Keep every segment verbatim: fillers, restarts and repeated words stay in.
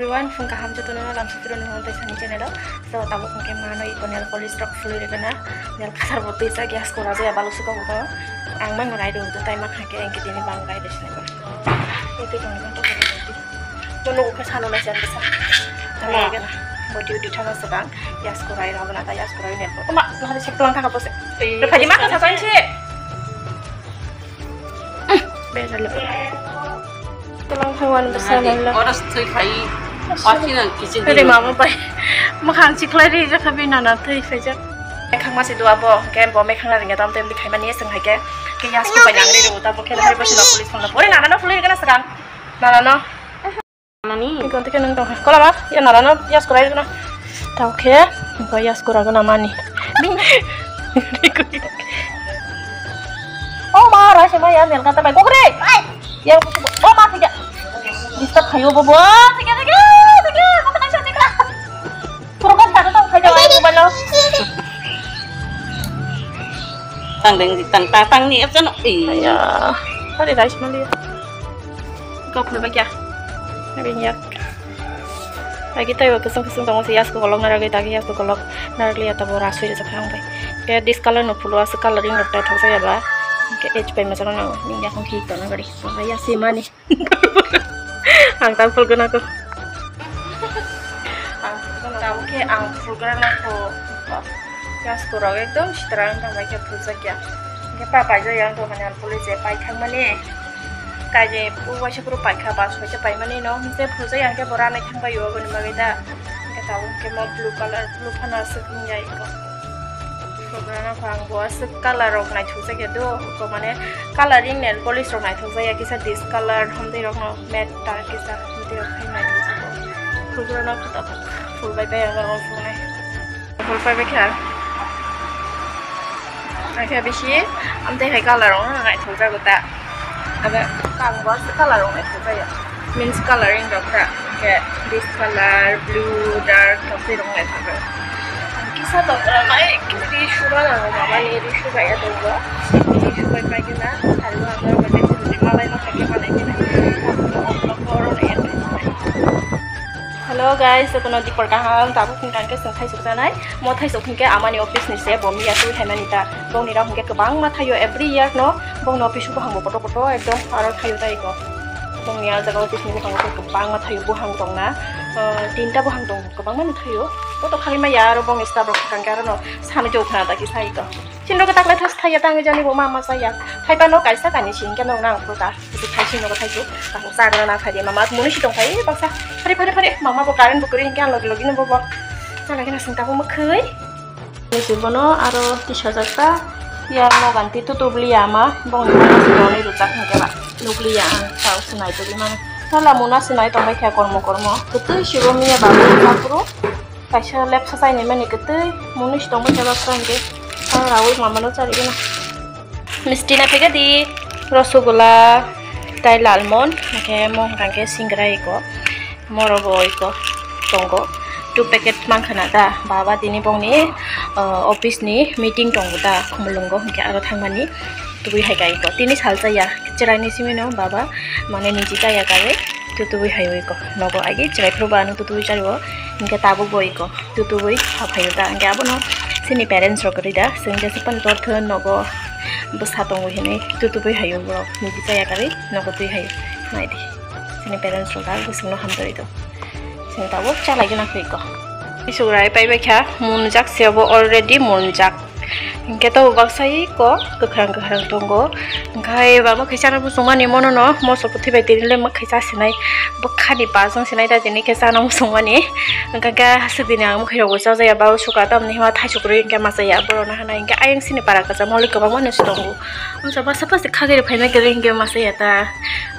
Wan phung kaham jotono lam sutro ni hwn taisa ni channel o. So tabuk hwnkhe mano iko nail polish rok phulwi rwgana. Nail cutter bo twi chak ya skora jaya baluk suka bo. Ang mang rai do tai ma khake engke tini bang rai de sinai. Ito tong tong tong. Mono uke salo lai jan besa. Tama gana. Bo duty thana sedang ya skora rai rwgana ta ya skora rai ne. Oma nari seplang thang apa se. Phadi ma kasa sanse. Tulang thangwan bwsa nang lo. Oro thwi khai. Wasi nang kiching. Ere mama bai. Makhang chiklai ri jakha bi nana thwi khaijak. Mekhang masi dua bo, ke bo mekhang na ringya tam tem bi khai mani seng hai ke. Ke yas ko bai nang ri ru ta bo ke hari basi na police phone na. Ore nana no phone kana sekarang. Nana no. Nani? Ikon tike nung tong. Kola ma, ya nara no, ya skora ikon. Tau khe, ko ya skora gana mani. Oh ma, rai se ma ya nel kata bai. Kokre. Ya, oh ma, tiga. Disturb khayo bobo. Tiga, tiga, tiga. Mama nang sa tiga. Puro kan tata tong khayo ai mobile lo. Tang deng, tang, tang, tang ni, apa no? Iya. Hari rai se ma liya. Kok phulba kya? Ring yak. Agi taibo keseng keseng tongo se yas kolok naragwi dagi yas kolok naragli ata bo rasui rijak ang bai. Ke discolor no phulo aswk coloring rok tai thokjak ya ba. Ke age pai masa no ning yakung khi tona gari. Ba ya se mani. Ang tang phul gana ko. Ang phul gana ko. Ke ang phul gana ko. Yas korok ekdom sitrang tangbai khe phuljakya. Hingke pa paijak yang tongmani ang puli je paithangmani. Kaje o waisa phuru paikha bus waisa paimani no hingke phuljak yang khe bo ranai thangbai o aboni bagwi da. Hingke tabuk hingke mo blue colour blue phano aswk wngya iko. Phulgrana kho ang bo aswk colour rok naithokjakya do. Iko mane colouring nail polish rok naithokjakya kisa discolour hamtwi rokno matte ta kisa hamtwi rok khai naithokjakya. Phulgrana kho tabuk phulbai bai ang norok phulnai. Phul pai bai kha. Ang khe bisi amtwi hai colour rok no naithok jago ta. Abo kang bo se colour rok naithok jaya. Means colouring rok ta. Khe this colour, blue, dark, tei rok naithok jago. Ang kisa tong mai ri suba nango mama ni ri suba ya tong bo. Ri suba pai khe na sari bo ang ro bai khe malai no kha khe malai khe na. Hello guys, jotono dipor kaham, tabuk hingka hingke chwng thaisuk janai. Mo thaisuk hingke amani office ni se, bo miya twi thaimani ta. Bongni rok hingke kwbangma thaio every year no, bongni office o buhango kotor kotor ekdom aro thaio tai ko. Bongni ah jaga office ni buhango khe kwbangma thaio, buhang tongna, ah, tinta buhang tong, kwbangma no thaio. Bo to khali maya aro bongni staff rok hingke aro no sami jok khana ta kisa iko. Sindok taklai thas thaiya tangwi jani bo ma ma saya. Thaipa no kaisa kani singke no nang phuta. Thai sindok thai su. Tamo sa gana na thai ma ma muni si tong thai baksa. Phari phari phari mama bo current bo kuri hingke ang logi logi no bo bo. Sa lagi na sing tabo mo khui. Ni si bono aro tisa jakta. Ya mo ganti tu tu bli ama bong ni ma si toni ru tak hingke ba. Nukli ya ang tau sinai tu di mano. Sala muna sinai tong bai kha kormo kormo. Kutui si bo miya ba bo ta puro. Kaisa lepsa chaini mani kwtwi mwnwi si tongbai khe baksa hwnkhe ang raui mamano charigwna. Misti naphikhe di rosogula tai lalmon hwnkhe mo hwnkha khe singrai iko morogo iko tongo two packet mankha na da baba tini bongni office ni meeting tongo da khumulwngo hwnkhe aro thangmani tubui hai ka iko tini salsa ya chwraini simino baba mane niji kaya kare. Tutubui hai oi ko nogo agi chwrai phuru ba ano tutubui chari o hingke tabuk bo oi ko tutubui ha phai o ta hingke abono chini parents rok kwrwi da chwng jesa phano tor thun nogo bwsa tongo hinui tutubui hai o borok niji chaya kwrwi nogo twi hai o nai di chini parents rok da bwswk no hamjagwi do chwng tabuk chalai gana khe oi ko. Isuk rai pai bai kha munjak se obo already munjak. Hingke to baksa iko kwkhwrang kwkhwrang tongo. Hingke ba mwkhwi chana muchungmani mono no moso kwthwi bai tini le mwkhwi cha sinai bwkhani bachang sinai da tini khe chana muchungmani. Hingke khe hasik dini ang mwkhwi rok bo cha jaya ba usuka tamni hima thaisuk rwi hingke masa ya borok no hana hingke ayang sini para kwcham holi kwbangma no si tongo. Amsa baksa baksa khagwi rw phaina kwrwi hingke masa ya ta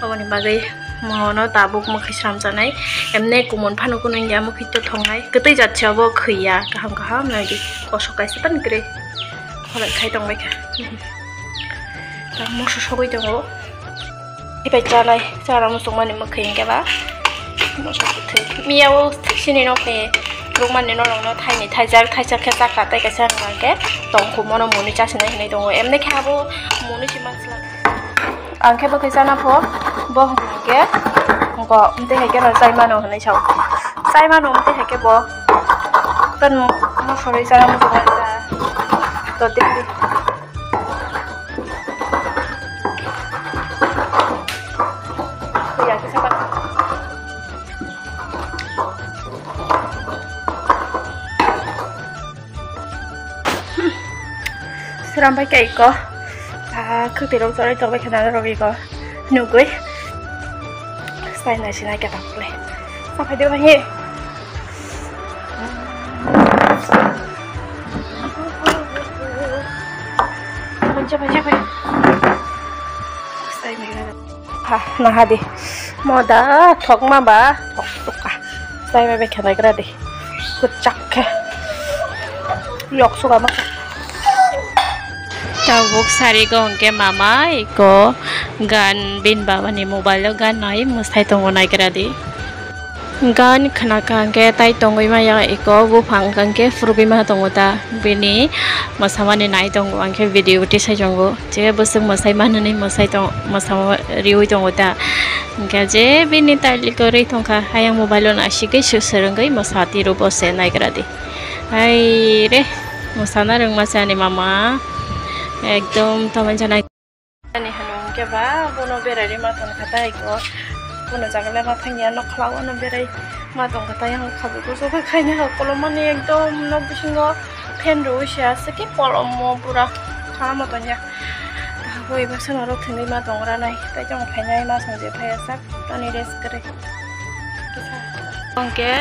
aboni bagwi. Mono tabuk mwkhwi sramjaknai, emne kumun phano kunu ya mwkhwi to thongnai, kwtwi jat se obo khwi ya, kaham kaham nai di, kosok kaisa phano kwrwi, kholai khai tongbai kha. Tamo moso sogwi tongo, tei bai chanai, chana muchungmani mwkhwi hwnkhe ba, moso kwthwi. Miya o sini nokni rukmani norokno thaini thaijak, thaijak khe chakha, tei kaisa hwnkhe tongkhu mono muni chasinai hinwi tongo, emne khe abo muni si manslak. Ang khe bwkhwi chana pho, bo hwnkhe Ko, umtwi hai khe no chai mano hwnwi sao. Chai mano umtwi hai khe bo. Kan mo soroi chana muchung lai ta. To tindi. Kuya kisa ka. Sram bai kai ko. Ah, khwtwi rok choroi tok bai khana rok iko. Nugui. Sai nai sinai kata kule. Sapai de bai. Mancha mancha bai. Sai nai kata. Ha, naha di. Moda thok ma ba, thok tuka. Sai bai bai khanai gra di. Kuchak khe. Yok suka ma. Tabuk sari go hwnkhe mama iko gan bin baba ni mobile o gan nai mwsai tongo nai gra di. Gan khna kha hwnkhe tai tongwi maya iko, buphang hwnkhe phurugwi ma tongo ta, bini mwsamani nai tongo, hwnkhe video tisai tongo, je bwswk mwsai manani mwsai tong, mwsama riwi tongo ta, hwnkhe je bini tailiko rwi tongkha, ayang mobile o nasigwi swrwngwi mwsa tiro bo se naigra di. Hai re, mwsana rwngma se ani mama, ekdom tamanja nai. Ani hwnwi hwnkhe ba bono berai rwma tong kha tai ko. Bono jaga le ma thangya, nok khla o no berai ma tong kha tai, ang khabu kusu kha khaina ha kolom mani ekdom nok bisingo fan rwi se aswk khe kolom o pura kha ma tongya. Tabuk eba swnaro thwngwi ma tong ranai tai tong phainai ma song je phai asak tani rest kwrwi. Hwnkhe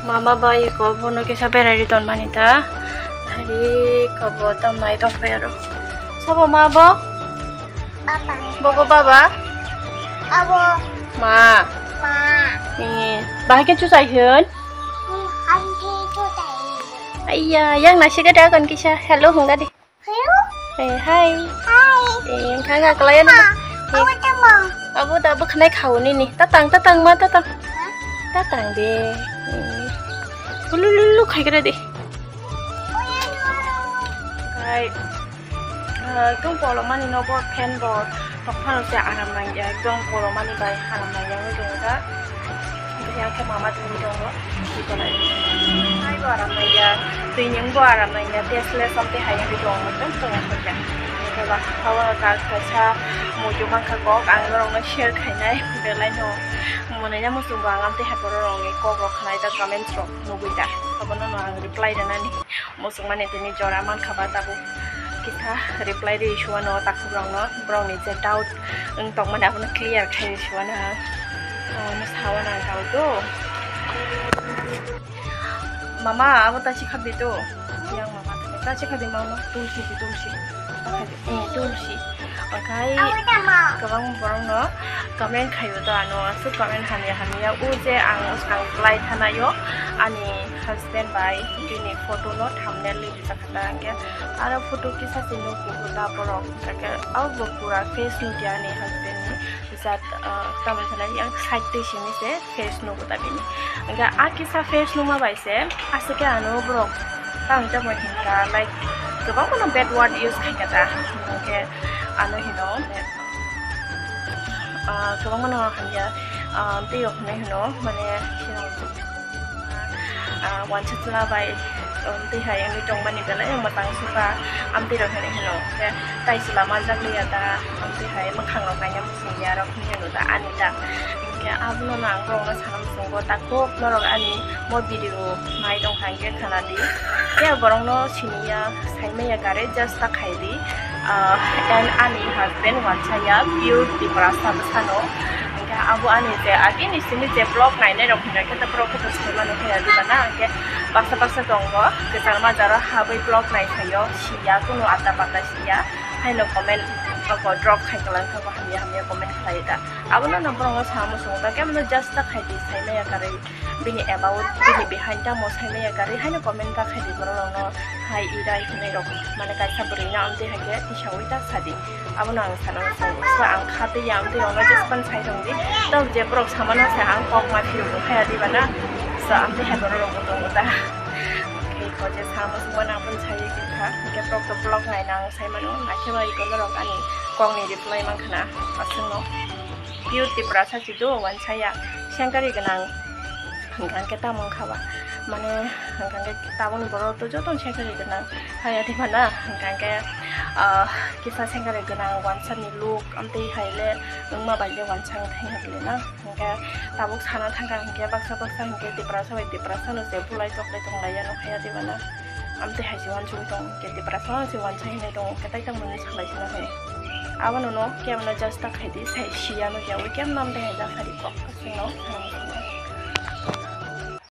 mama bai ko bono kisa berai ri ton mani ta. Hari ko bo tam nai tong phai aro. Sabo ma bo? Baba. Bobo baba? Abo. Ma. Ma. Eh, bahai ke chusai hun? Hmm, ang ke chusai. Aiya, yang nasi ke dagon kisa. Hello, hung dadi. Hello. Eh, hai. Hai. Eh, kanga kalaya na. Ma. Eh. Abo tamo. Abo da bo khnai khao ni ni. Tatang, tatang ma, tatang. Hah? Tatang de. Eh. Lulu, lulu, khai kra de. Hai. Ah, ekdom kolomani no bo fan bo tokphano se aram nangya, ekdom kolomani bai aram nangya wngwi tongo da. Yang khe mama tongwi tongo, twi tonai. Hai bo aram nangya, twi ni bo aram nangya, tasteless amtwi hai wngwi tongo, ekdom tongo khe. Eko ba, abo kal kaisa muitu mankha kok, ang norokno share khainai, belai no. Monai na muchung bo ang amtwi hai borok rokni kok rok khnai da, comments rok nugwi da. Abono no ang reply rwnani. Muchungmani tini jora mankha ba tabuk kisa reply ri suano takhuk rokno, borokni je doubt wng tongmani abono clear khai suano ang. Abono sawana ang doubt o. Mama, abo ta chikha di to. Yang mama, ta chikha di mama, tulsi di, tulsi. Ta khai di. Hmm, tulsi. Okai. Abo tamo. Kwbang borokno comment khaio to ano, aswk comment hamya hamya. O je ang, ang reply thanaio, ani husband bai bini photo no thumbnail rijak kha ta, hwnkhe aro photo kisa se nuk kugo ta borok, hwnkhe abo bo pura face nukya ani husband ni jat, ah, tamo sanai yang side twi simi se face nugo ta bini, hwnkhe a kisa face nukma bai se aswk khe ano borok tamo tamo hinkha, like, kwbang bono bad word use khaikha ta, hwnkhe ano hino, ah, kwbangma no hamya, ah, tei rok hinwi hino, mane, ah, wansa chwla bai, um, tei hai wngwi tongmani belai no mwtang suka, amtwi rok hinwi hino, hwnkhe tai chwla manjak liya da, amtwi hai mwkhang rok naina muchung ya rok hinwi hino da, ani da. Hwnkhe abono no ang borokno sana muchungo, takhuk norok ani mo video nai tong kha hwnkhe khana di, tei borokno siniya. Saimaya kare just ta khai di. Ah, and ani husband wansa ya pure Tiprasa bwsano. Hwnkhe abo ani je agini simi je vlog nainai rok hwnkhe khe borok khe to sai mano khe ya diba na? Hwnkhe baksa baksa tongo kwchangma jaro habwi vlog nai phaio, siya kunu atta patta siya. Haino comment rok drop khai kwlai kha, hamya hamya comment khlai da. Abono no borokno sama muchungo ta khe, just ta khai di, saimaya kare. Bini about, bini behind tamo saimaya kari haino comment ta khai di borok rokno, hai irai hinwi rok, mane kaisa bwrwi no amtwi hai khe tisaui ta sadi. Abono ang sana muchungo. So ang kha twi ya amtwi rokno jespan sai tong di. Tok je borok sama na sa ang kok ma phirok bo khaya di bana. So amtwi hai borok rok bo tongo ta. Khe ko je sama muchungo na pun sai kha. Hwnkhe borok to vlog nai nang sai mano. Akhe bai ko norok ani kok ni reply man khana. Aswk no. Pure Tiprasa si do, wansaya, sengkari gwnang. Hwnkha hwnkhe tamo wngkha ba? Mane, hwnkha hwnkhe tabukni borok to jotono sengkari gwnang. Haya di mana? Hwnkha hwnkhe, ah, kisa sengkari gwnang, wansani look, amtwi hai le wngma bai le wansa wng thangya bwle na. Hwnkhe tabuk sana thangkha hwnkhe baksa baksa hwnkhe Tiprasa bai Tiprasa no se bulai toklai tonglaiya, nukha ya di mana? Amtwi hai se wansugwi tongo hwnkhe Tiprasa no se wansa hinwi tongo, hwnkhe tai tamo hinwi salai sina hai. Abono no kemno just ta khai di, sai siya no yawi kemno amtwi hai jak sari kok kasino.